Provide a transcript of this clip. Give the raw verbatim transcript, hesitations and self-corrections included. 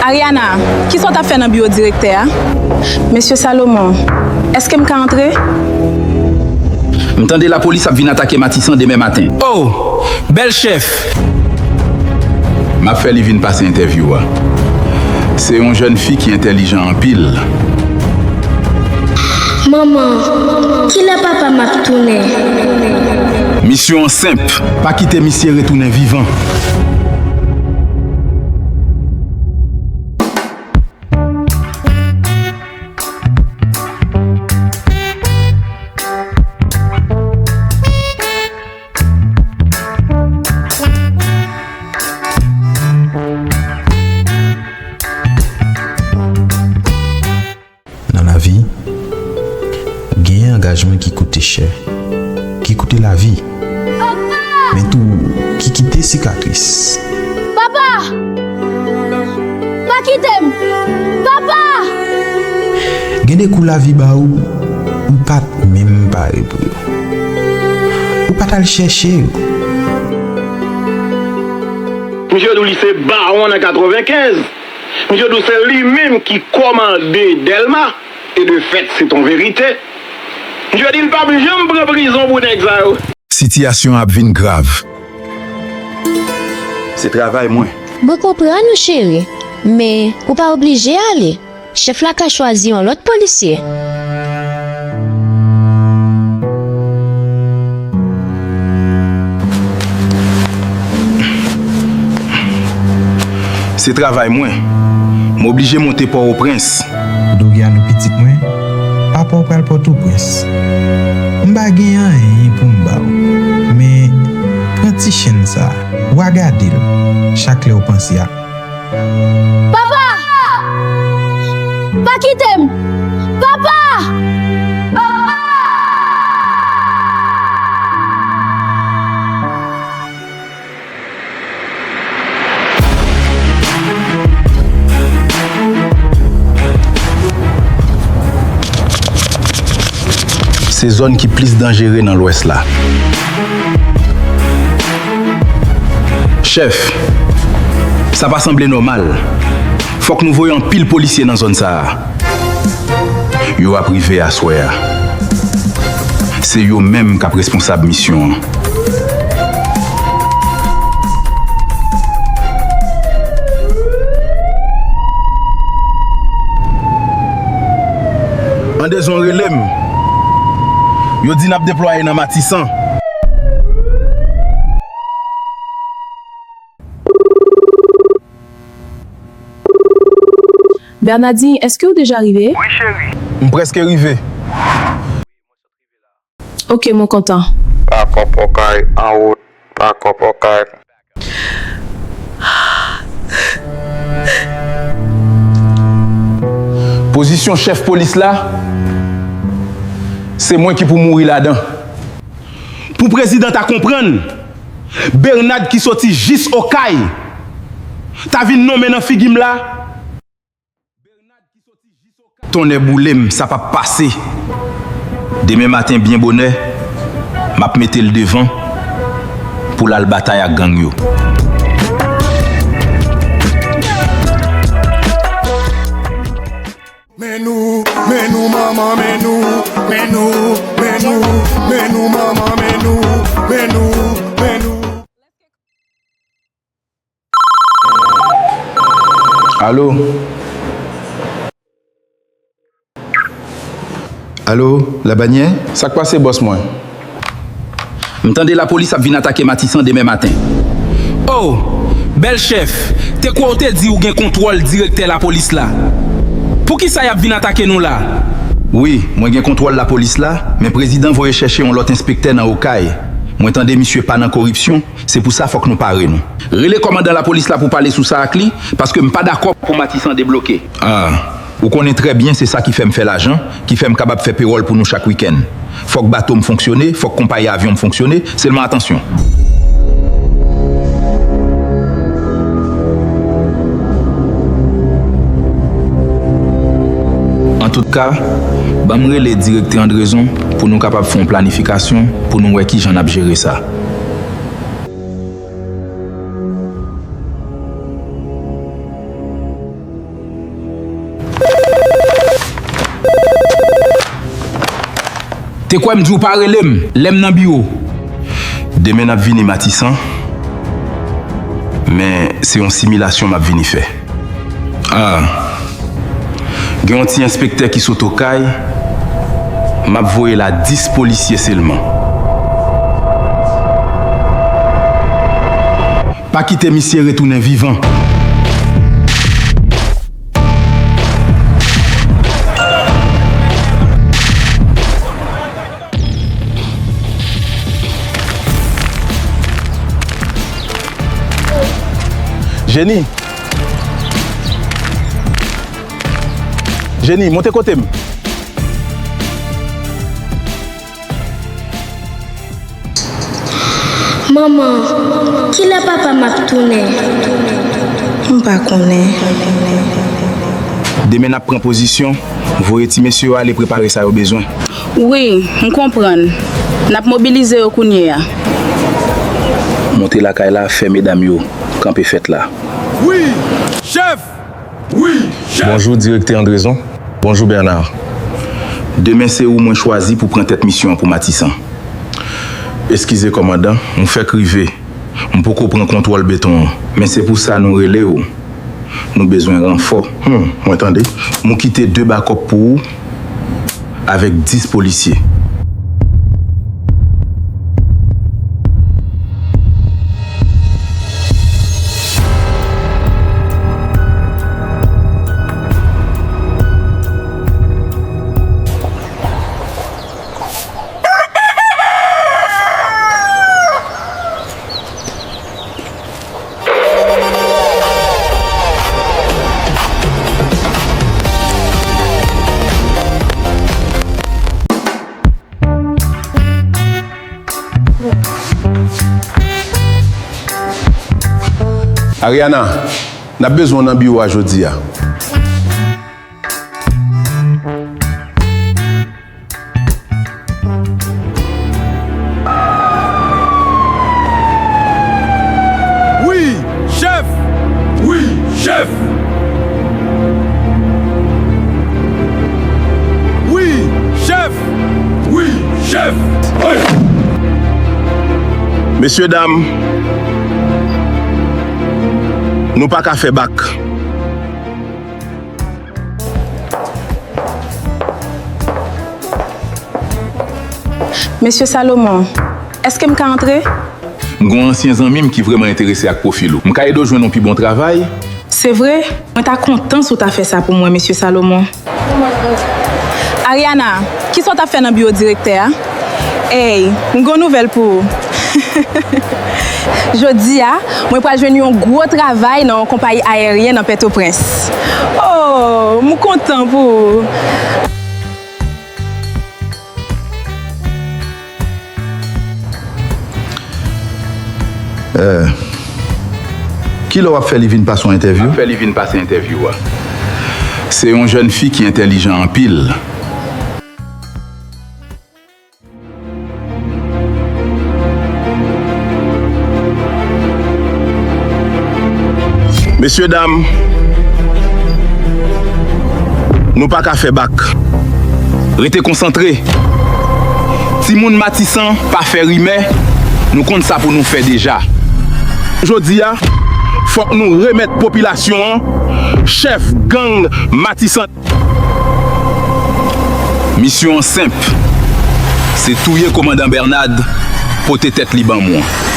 Ariana, kisa w t ap fè nan biwo direktè a? Mesye Salomon, èske m ka antre? M tande lapolis ap vin atake Matisan demen maten. Oh! Bèl chèf! M ap fè li vin pase entèvyou a. Se yon jèn fi ki entèlijan anpil. Manman, kilè papa m ap tounen? Misyon an senp, pa kite misye retounen vivan. Nan lavi, genyen angajman ki koute chè, ki koute lavi, men tou ki kite sikatris. Papa! Pa kite m! Papa! Gen de kou lavi ba ou, ou pa t menm pare pou yo. Ou pa t al chèche yo. Misye di w li se bawon nan katrevenkenz. Misye di w se li menm ki kòmande Dèlma. E de fèt, se ton verite. Misye di l p ap janm pran prizon pou nèg sa yo. Sitiyasyon an ap vin grav. Se travay mwen. Mwen konprann ou, cheri, men ou pa oblije ale. Chèf la ka chwazi yon lòt polisye. Se travay mwen. M oblije monte Pòtoprens. Doriano pitit mwen, papa w pral Pòtoprens. M pa gen anyen pou m ba w, men pran ti chenn sa, w a gade l chak lè w panse a. Papa! Pa kite m! Papa! Papa! Se zòn ki plis danjere nan Lwès la. Chèf, sa pa sanble nòmal. Fòk nou voye anpil polisye nan zòn sa a. Yo ap rive aswè a. Se yo menm k ap responsab misyon an. Andezon rele m. Yo di n ap deplwaye nan Matisan. Bernardine, èske w deja rive? Wi, cheri. M prèske rive. Ok, mwen kontan. Pakòp Okay, an wout. Pakòp Okay. Pozisyon chèf polis la, se mwen ki pou mouri ladan. Pou prezidan ta konprann, Bernard ki soti jis Okay, ta vin nonmen nan figi m la. Tonnè boule m, sa p ap pase. Demen maten byen bonè, m ap mete l devan pou l al batay ak gang yo. Men nou, men nou manman, men nou, men nou, men nou, men nou manman, men nou, men nou, men nou. Alo? Alo, Labanyè? Sa k pase, bòs mwen? M tande lapolis ap vin atake Matisan demen maten. Oh! Bèl chèf, te kwè w te di ou gen kontwòl direktè lapolis la. Poukisa y ap vin atake nou la? Wi, mwen gen kontwòl lapolis la, men prezidan voye chèche yon lòt enspektè nan Okay. Mwen tande misye pa nan koripsyon, se pou sa fòk nou pare nou. Rele kòmandan lapolis la pou pale sou sa ak li, paske m pa dakò pou Matisan debloke. Ah, ou konnen trè byen se sa ki fè m fè lajan, ki fè m kapab fè pewòl pou nou chak wikenn. Fòk bato m fonksyone, fòk konpayi avyon m fonksyone, sèlman atansyon. Antouka, ban m rele direktè Andrezon pou nou kapab fè yon planifikasyon pou nou wè kijan n ap jere sa. E kwè m di w pa rele m lè m nan biwo. Demen n ap vini Matisan, men se yon similasyon m ap vini fè. Ah. Gen yon ti enspektè ki sot Okay, m ap voye la dis polisye sèlman. Pa kite misye retounen vivan. Jenny! Jenny, monte kote m! Manman, kilè papa m ap tounen? M pa konnen. Demen n ap pran pozisyon, voye ti mesye yo ale prepare sa yo bezwen. Wi, m konprann. N ap mobilize yo kounye a. Monte lakay la, fè medam yo kanpe fèt la. Wi, chèf! Wi, chèf! Bonjou, direktè Andrezon. Bonjou, Bernard. Demen se ou mwen chwazi pou pran tèt misyon an pou Matisan. Eskize, kòmandan, m fèk rive. M poko pran kontwòl beton an. Men se pou sa nou rele w. Nou bezwen ranfò. Hmm, mwen tande. M kite de bakòp pou ou avèk dis polisye. Ariana, n ap bezwen w nan biwo a jodi a. Wi, chèf! Wi, chèf! Wi, chèf! Wi, chèf! Hey! Mesye dam, nou pa ka fè bak. Mesye Salomon, èske m ka antre? M gen yon ansyen zanmi m ki vrèman enterese ak pwofil ou. M ka ede w jwenn yon pi bon travay? Se vre? Mwen ta kontan si w ta fè sa pou mwen, Mesye Salomon. Ariana, kisa w t ap fè nan biwo direktè a? Ey, m gen yon nouvèl pou ou. Jodi a, mwen pral jwenn yon gwo travay nan yon konpayi ayeryen nan Pòtoprens. Oh, m kontan pou ou. Eh, kilè w ap fè li vin pase yon entèvyou? Ap fè li vin pase entèvyou a. Se yon jèn fi ki entèlijan anpil. Mesye dam, nou pa ka fè bak. Rete konsantre. Timoun Matisan pa fè rimè, nou konn sa pou nou fè deja. Jodi a, fòk nou remèt popilasyon an chèf gang Matisan. Misyon an senp. Se touye kòmandan Bernard, pote tèt li ban mwen.